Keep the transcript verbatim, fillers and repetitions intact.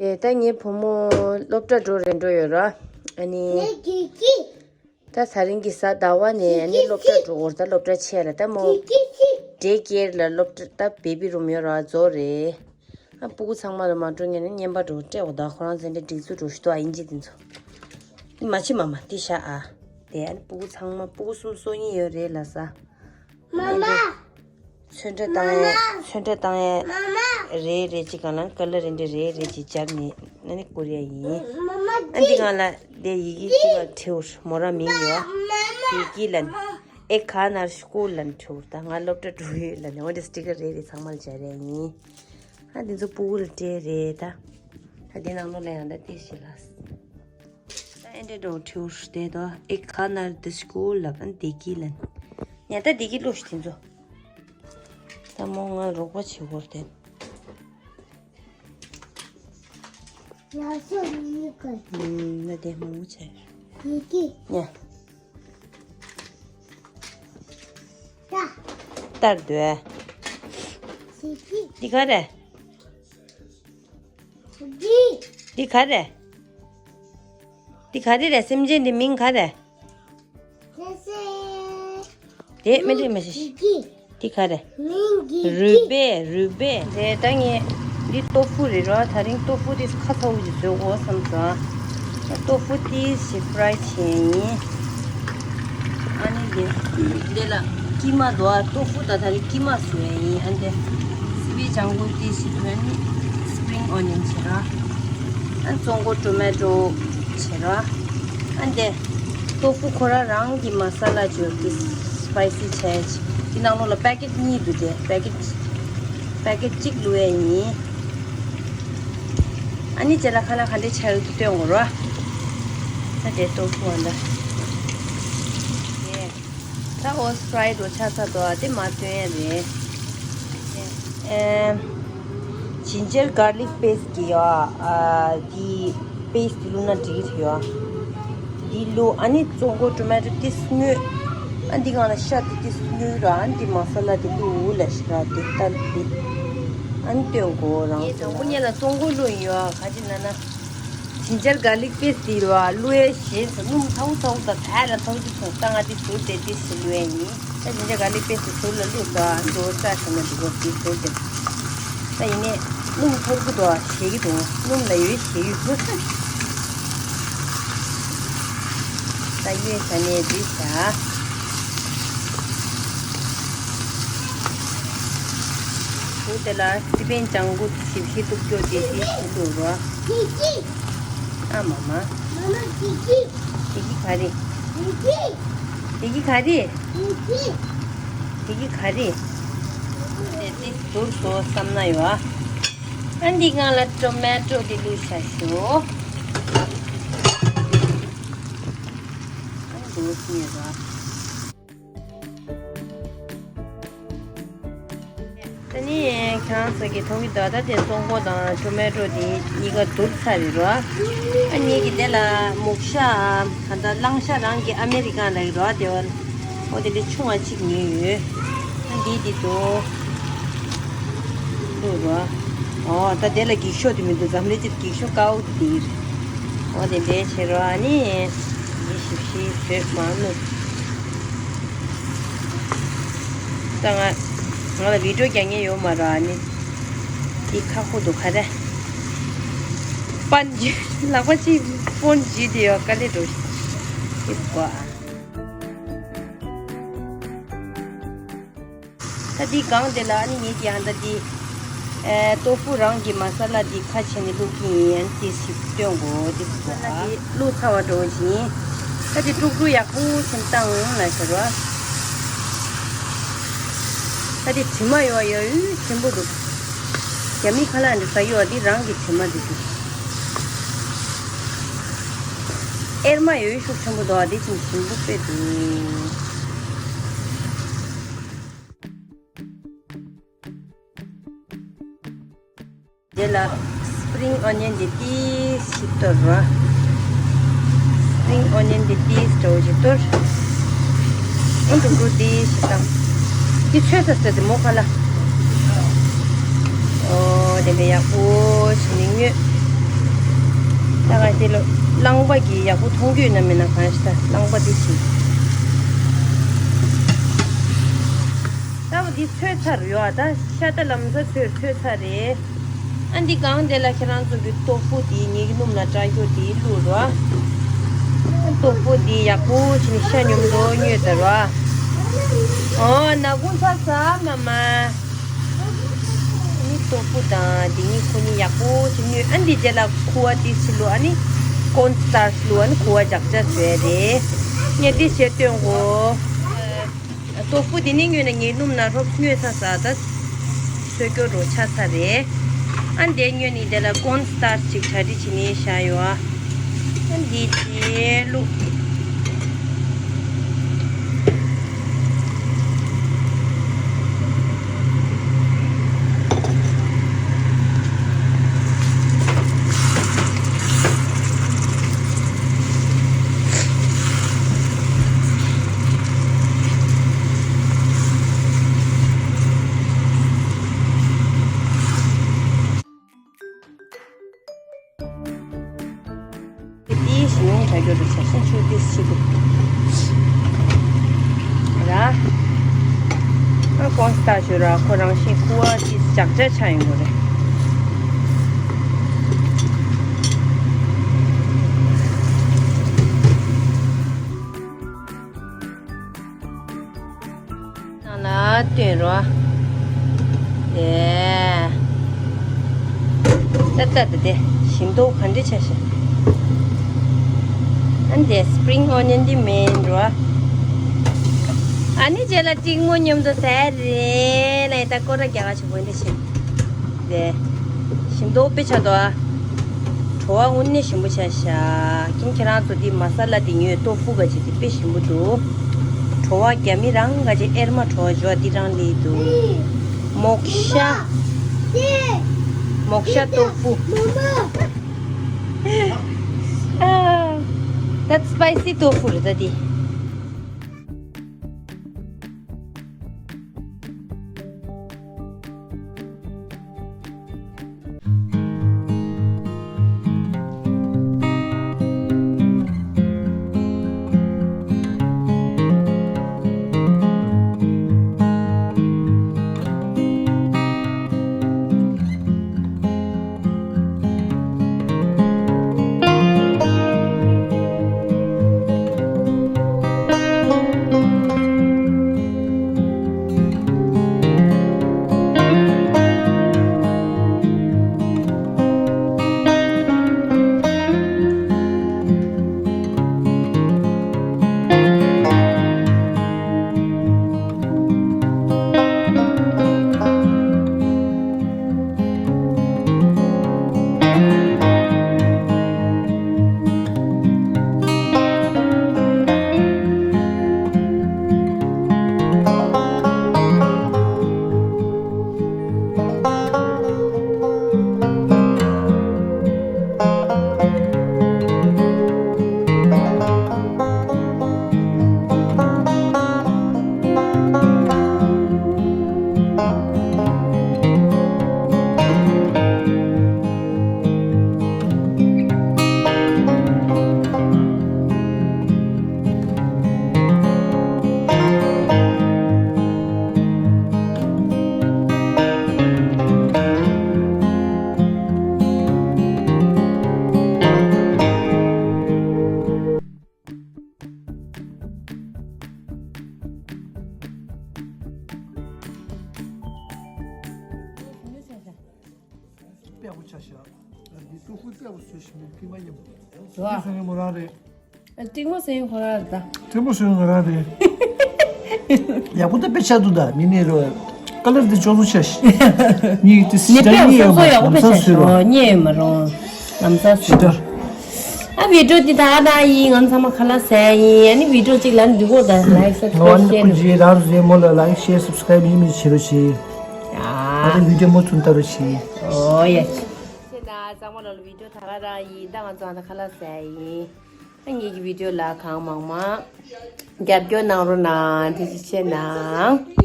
ཨེ། ད་ངའི་བུ་མོ་སློབ་གྲྭ་འགྲོ་རན་འགྲོ་ཡོད་ར། ཨ་ནི། ད་ད་རིང་གི་གཟའ་ཟླ་བ་ནས་ཨ་ནི་སློབ་གྲྭ་འགྲོ་འོར་ད་སློབ་གྲྭ་ཆས་ལ་ད་མོ། ཌེ་ཀེར་ལ་སློབ་གྲྭ་ད་བེ་བི་རུམ་ཡོད་ར་རྫོགས་རེད། ཨ་སྤུ་གུ་ཚང་མ་ལ་མ་འགྲོ་ངས་ནི་བརྙན་པར་འགྲོ་སྤྲད་འོ་ད་ཁོ་རང་ཚན་ཏེ་སྒྲིག་འཛུགས་འགྲོ་ཞུ་ཏོ་ཨ་ཡིན་ཅི་དེ་ཚོ། འདི་མ་ཕྱི་མ་མ་འདི་ཤ་ཨ། དེ་ཨ་ནི་སྤུ་གུ་ཚང་མ་སྤུ་གུ་གསུམ་སོ་གཉིས་ཡོད་རེད་ལ་ས། མ་མ། ཚོན་ཁྲ་བཏང་ཡས་ཚོན་ཁྲ་བཏང་ཡས། མ་མ། རེ་རེ་གཅིག་གང་ལ་ཀ་ལ་རེ་འདྲ་རེ་རེ་གཅིག་སྦྱར་ནས་ཨ་ནི་བསྐུར་ཡས་ཡིན། མ་མ། ཨ་འདི་གང་ལ་དེ་ཡི་གེ་གཅིག་ལ་བྲིའུར་མོ་རང་མིང་ཡོད། མ་མ། ཡི་གེ་ལན། ཨེ་ཁ་ནར་སྐུ་ལན་བྲིའུར་ད་ང་སློབ་གྲྭ་འགྲོ་ཡོད་ལ་ནས་འོ་འདི་སི་ཊི་ཀར་རེ་རེ་ཚང་མ་ལ་སྦྱར་ཡས་ཡིན། ཨ་འདི་ཚོ་སྤུ་གུ་ལ་སྤྲད་རེད་ད། ཨ་འདི་ནང་ལོགས་ལ་ཡང་ད་ཏི་ཞིག་ལ། ད་ཨེ་འདྲ་འགྲོ་བྲིའུར་དེ་དོ་ཨེ་ཁ་ནར་དི་སྐུལ་ལབ་ཨན་དེ་གི་ལན། ཡ་ད་དེ་གི་ལོ་ཤི་དེ་ཚོ། ད་མོ་ང་རོགས་པ་བྱེད་དགོས་དེ། ཡ་སོ་ཡི་ག་ཨུམ་ན་དེ་མང་པོ་བྱས། ཡི་གི་ཡ། ད། ལྟར་འདོད། ཡི་གི་འདི་ག་རེད། འདི། འདི་ག་རེད། འདི་ག་རེ་རེད། སེམས་ཅན་འདི་མིང་ག་རེ། ཁྱེད་སེ། དེ་མི་འདྲི་མི་ཤེས། འདི་གི་འདི་ག་རེ། མིང་གི་རུས་སྦལ་རུས་སྦལ་རེད། ད་ངས་འདི་ཏོ་ཧྥུ་རེད་རོ། ད་རིང་ཏོ་ཧྥུ་དེ་ཁ་ཚ་བོ་ཞིག་བཟོ་དགོས་བསམ་སོང་། ཏོ་ཧྥུ་དེ་ཞིག་ཧྥ་རའི་བྱས་ཡིན། ཨ་ནི་འདི་འདི་ལ་ཀི་མ་དོ་ཨ། ཏོ་ཧྥུ་ད་ད་རིང་ཀི་མ་བཟོས་ཡིན། ཨ་འདི་སི་པི་ལྗང་གུ་དེ་ཞིག་ཐོན་ནི་སི་པི་རིང་ཨོ་ནིན་བྱེད་ར། ཨ་ཙོང་གོ་ཊོ་མེ་ཊོ་བྱེད་ར། ཨ་འདི་ཏོ་ཧྥུ་ཁོ་ར་རང་གི་མ་ས་ལ་བྱོས་ཀྱི་སི་པའི་སི་བྱས། དེ་ནང་ལོགས་ལ་པེ་ཀེ་ཊི་གཉིས་འདུག་དེ་པེ་ཀེ་ཊི་པེ་ཀེ་ཊི་གཅིག་བླུགས་ཡས་ཡིན། ཨ་ནི་རྗེས་ལ་ཁ་ལག་ག་འདྲས་ཆགས་ཡོད་དུ་སྟོན་དགོས་རོ། ད་དེ་ཏོ་ཧྥུ་ཨ་འདྲ། ད་ཨོ་སི་ཕ་རའི་ཌི་རོ་ཆགས་ཚར་འདུག་ཨ་དེ་མ་སྟོན་ཡས་རེད། ཨེ། ཇིན་ཇར་གར་ལིག་པེ་སི་ཊི་གི་ཡོ། ཨ་དེ་པེ་སི་ཊི་བླུགས་ན་འགྲིག་གི་ཡོ། འདི་བླུགས། ཨ་ནི་ཙོང་གོ་ཊོ་མེ་ཊོ་ཏིས་སྔོས། ཨ་འདི་གང་ལ་ཤ་དེ་ཏིས་སྔོས་ར། ཨ་འདི་མ་ས་ལ་དེ་བླུགས་ལ་ཤི་ར་དེ་ལྟར་དེ། ཨ་ནི་སྟོན་གོ་རང་ངས་དང་པོ་ཉིད་ལ་ཙོང་གོ་བླུགས་ཡོད། ག་ཅི་ལ་ན། ཇིན་ཇར་གར་ལིག་པེ་སི་ཊི་ར་བླུགས་ཡས་ཞེས་སུ་སྣུམ་ཚ་བོ་ཚ་བོ་དང་ད་ལ་ཚ་བོ་ཅིག་སོང་ཙང་ང་དེ་ཟུར་དེ་ཏིས་སུ་བླུགས་ཡས་ཡིན། ད་ཇིན་ཇར་གར་ལིག་པེ་སི་ཊི་ཟུར་ལ་བླུགས་དང་འགྲོ་ས་ཁྱོད་ན་འགྲོ་དེ་ཟུར་དེ། ད་ཡིན་ནས་སྣུམ་འཐོར་གི་འདུག་ཨ། ཞེད་ཀྱི་འདུག་སྣུམ་ལ་ཡོད་ཞེད་ཀྱི་འདུག་ད་ཡོད་ས་ནས་འདི་བྱ། བུ་དེ་ལ་སི་པན་ལྗང་གུ་ཞིབ་ཞིབ་ཏུ་སྐྱོ་དེ་དེ་ཞིག་འདུག་རོ། ཨ་མ་མ། དེ་གི་ག་རེ། དེ་གི་ག་རེ། དེ་གི་ག་རེ། དེ་དེ་ཟུར་བཟོ་བསམ་ན་ཡོད་ཨ། ཨ་འདི་སྒང་ལ་ཊོ་མེ་ཊོ་འདི་བླུགས་བཞག་ཞོག་ཨ་འདུག་སེ་ཡོད་ར། ད་ནི་ཁྱེད་རང་ཚོ་གི་མཐོང་གི་འདུག་ད་དེ་ཙོང་གོ་དང་ཊོ་མེ་ཊོ་དེ་གཉིས་ཀ་བསྡུར་ཚར་རེད་ར། ཨ་ངེད་ཀྱི་དེ་ལ་མུག་ཤ་ག་ད་གླང་ཤ་རང་གི་ཨ་མེ་རི་ཀན་ལ་ཡོད་ར། དེ་བ་ཨོ་དེ་འདྲའི་ཆུང་བ་གཅིག་ཉོས་ཡོད། ཨ་འདི་འདི་དོ། འདུག་ར། ཨོ་ད་དེ་ལ་འགྱིག་ཤོག་དེ་མི་འདུག་འཛམ་གླིང་སྤྱིར་འགྱིག་ཤོག་དཀར་པོ་དེ་ཡིན། ཨོ་དེ་འདྲའི་བྱེད་ར་ཨ་ནི། འདི་ཞིབ་ཞིབ་བཟོས་མ་ནུབ། ད་ང་ང་ལ་བི་ཌིའོ་རྒྱག་མཁན་ཡོད་མ་ར་ཨ་ནི། འདི་ཁག་པོ་འདུག་ག་རེ། པན་ཇི་ལག་པ་གཅིག་ཕོན་ཇི་དེ་ཡོད་དཀའ་ལས་འགྲོ་ཞིག་ཨ། ད་འདི་སྒང་དེ་ལ་ཨ་ནི་ངེད་ཀྱིས་ཨ་ད་འདི། ཨེ་ཏོ་ཧྥུ་རང་གི་མ་ས་ལ་འདི་ཁ་ཕྱེ་ནས་བླུགས་ཀྱི་ཡིན། ཨ་ནི་དེ་ཞིག་སྟོན་དགོས་དེ་ཟེར་བ། ཨ་ནི་བླུགས་ཚར་བ་འགྲོ་བཞིན། ད་དེ་དཀྲུག་དཀྲུག་ཡག་པོ་ཞིག་བཏང་ལ་ཟེར་བ། ད་དེ་དྲི་མ་ཡོད་ཡོད་ཆེན་པོ་འདུག་རྒྱ་མི་ཁ་ལག་འདི་ཟ་ཡོད་འདི་རང་གི་དྲི་མ་འདི་འདུག་ཨེར་མ་ཡོད་ཤུགས་ཆེན་པོ་འདུག་འདི་ཅིག་ཞིམ་པོ་དཔེ་འདུག་དེ་ལ་སི་པི་རིང་ཨོ་ནི་ཡན་དེ་ཏིས་ཞིག་གཏོར་རོ། སི་པི་རིང་ཨོ་ནི་ཡན་དེ་ཏིས་འདྲ་བོ་ཞིག་གཏོར། ཨོ་འགྲོ་འགྲོ་ཏིས་ཞིག་བཏང་། དེ་ཚོས་ས་ཚོས་དེ་མོ་ཁ་ལ། ཨོ་དེ་འདྲ་ཡག་པོ་ཞིག་ནི་ཉོས། ད་ག་དེ་ལོ། རླངས་པ་གི་ཡག་པོ་མཐོང་རྒྱུ་ཡོད་ན་མེད་ན་གང་ཤེས། ད་རླངས་པ་དེ་ཞིག་ད་འོ་འདི་ཚོས་ཚར་ཡོད་ཨ། ད་ཤ་ད་ལམ་སང་ཚོས་ཚོས་ཚར་རེད། ཨ་འདི་སྒང་དེ་ལ་ཁྱེད་རང་ཚོ་གི་ཏོ་ཕུ་དེ་ངེད་ཀྱི་སྣུམ་ལ་བཀྲ་ཤིས་དེ་བླུགས་རོགས། ཏོ་ཕུ་དེ་ཡག་པོ་བྱས་ནས་ཤ་སྙོམས་པོ་མྱོས་ད་རོགས། ཨོ་ན་གུང་ཚ་ཚ་མ་མ། ནི་ཏོ་ཕུ་དང་དེ་གཉིས་ཁོ་གཉིས་ཡག་པོ་བྱས་མྱོས། ཨ་འདི་རྗེས་ལ་ཁུ་བ་དེ་ཕྱི་ལོ་ཨ་ནི་ཀོན་སི་ཊར་ཆི་ལོ་ཨ་ནི་ཁུ་བ་རྒྱག་ཆ་བཟོས་རེད། ངས་དེ་བྱས་སྟོན་གོ། ཏོ་ཕུ་དེ་ནི་མྱོས་ན་ངའི་སྣུམ་ན་རོབ་མྱོས་ཚ་ཚ་ད། ཚོས་སྐྱོ་རོ་ཆ་ཚ་རེད། ཨ་འདི་མྱོས་ནི་དེ་ལ་ཀོན་སི་ཊར་ཆི་ཅིག་གྲ་སྒྲིག་བྱས་ནས་བཞག་ཡོད་ཨ། ཨ་འདི་དེ་བླུགས། དེའི་ཞིང་ལུང་བྱ་རྒྱུ་རུ་བྱ་ཤིང་ཆུ་དེ་ཞིག་འདུག་ར། ཨ་ཀོན་སི་ཊར་ཆི་ར་ཁོ་རང་བཞིན་ཁུ་བ་དེ་ལྕགས་ལྕགས་ཆགས་ཡོང་གི་རེད། ནང་ལ་བཏོན་རོགས། དེ། ཏག་ཏག་དེ་དེ་ཞིམ་མདོག་ག་འདྲ་ཆགས་ཤག་ཨ་འདི་སི་པི་རིང་ཨོ་ནི་ཡན་འདི་མིན་རོགས། ཨ་ནི་རྗེས་ལ་ཏིང་མོ་མཉམ་དུ་ཟས་རེད་ལ་ཡིན་ད་སྐོར་ར་རྒྱག་ག་ཆོག་གོ་འདི་ཞིམ། དེ། ཞིམ་མདོག་དཔེ་ཆགས་འདུག་ཨ། བྲོ་བ་དངོས་གནས་ཞིམ་པོ་ཆགས་ཤག་ཁྱེད་ཁྱེད་རང་ཚོ་འདི་མ་ས་ལ་འདི་ཉོས་ཏོ་ཕུ་ག་ཅིག་འདི་དཔེ་ཞིམ་པོ་འདུག་བྲོ་བ་རྒྱ་མི་རང་ག་ཅིག་ཨེར་མ་བྲོ་བ་འཇོག་འདི་རང་ལས་འདུག་མོག་ཤ། མོག་ཤ་ཏོ་ཕུ། ཨ། ད་སི་པའི་སི་ཏོ་ཕུ་རེད་ད་འདི། དཔེ་ཡག་པོ་ཆགས་ཤག་འདི་ཏོ་ཕུ་དཔེ་ཡག་པོ་བཟོས་ཤག་མི་ཕི་མ་ཉམས། ཏིང་མོ་ཟེར་མཁན་ཁོ་རང་རེད། ཏིང་མོ་ཟེར་མཁན་ཁོ་རང་རེད་ད། ཏིང་མོ་ཟེར་མཁན་ང་རང་རེད། ཡག་པོ་ད་དཔེ་ཆགས་འདུག་ད་མི་ནི་རོ། ཀ་ལར་འདི་ཅོག་ཙོ་ཆགས་ཤག་མི་དེ་ནི་དཔེ་ཡག་པོ་བཟོ་ཡག་པོ་དཔེ་ཆགས་ཤག་ཉེ་ཡོད་མ་རུང་། ལམ་སང་བཟོས། ཨ་བི་ཌིའོ་འདི་ད་ད་ཡིན། ང་ཚང་མ་ཁ་ལག་ཟས་ཡིན། ཨ་ནི་བི་ཌིའོ་གཅིག་ལ་འདི་གོ་ད་ལའིག་སབ་སི་ཀ་རའིབ་ཤེར། ང་ཚོ་རང་ཚོ་རང་ཚོ་མོ་ལ་ལའིག་ཤེར་སབ་སི་ཀ་རའིབ་མི་མི་བྱེད་རོགས་བྱེད། ཨ་ད་བི་ཌིའོ་མུ་མཐུད་ལྟ་རོགས་བྱེད། ཨོ་ཡ། ཤེས་ན་གཙང་མ་ལོ་ལ་བི་ཌིའོ་ད་ག་རང་ཡིན། ད་ང་ཚོ་ཨ་ད་ཁ་ལག་ཟས་ཡིན། ད་ངེད་ཀྱི་བི་ཌིའོ་ལ་གང་མང་མང་རྒྱབ་སྐྱོར་གནང་རོགས་གནང་། ཐུགས་རྗེ་ཆེ་གནང་།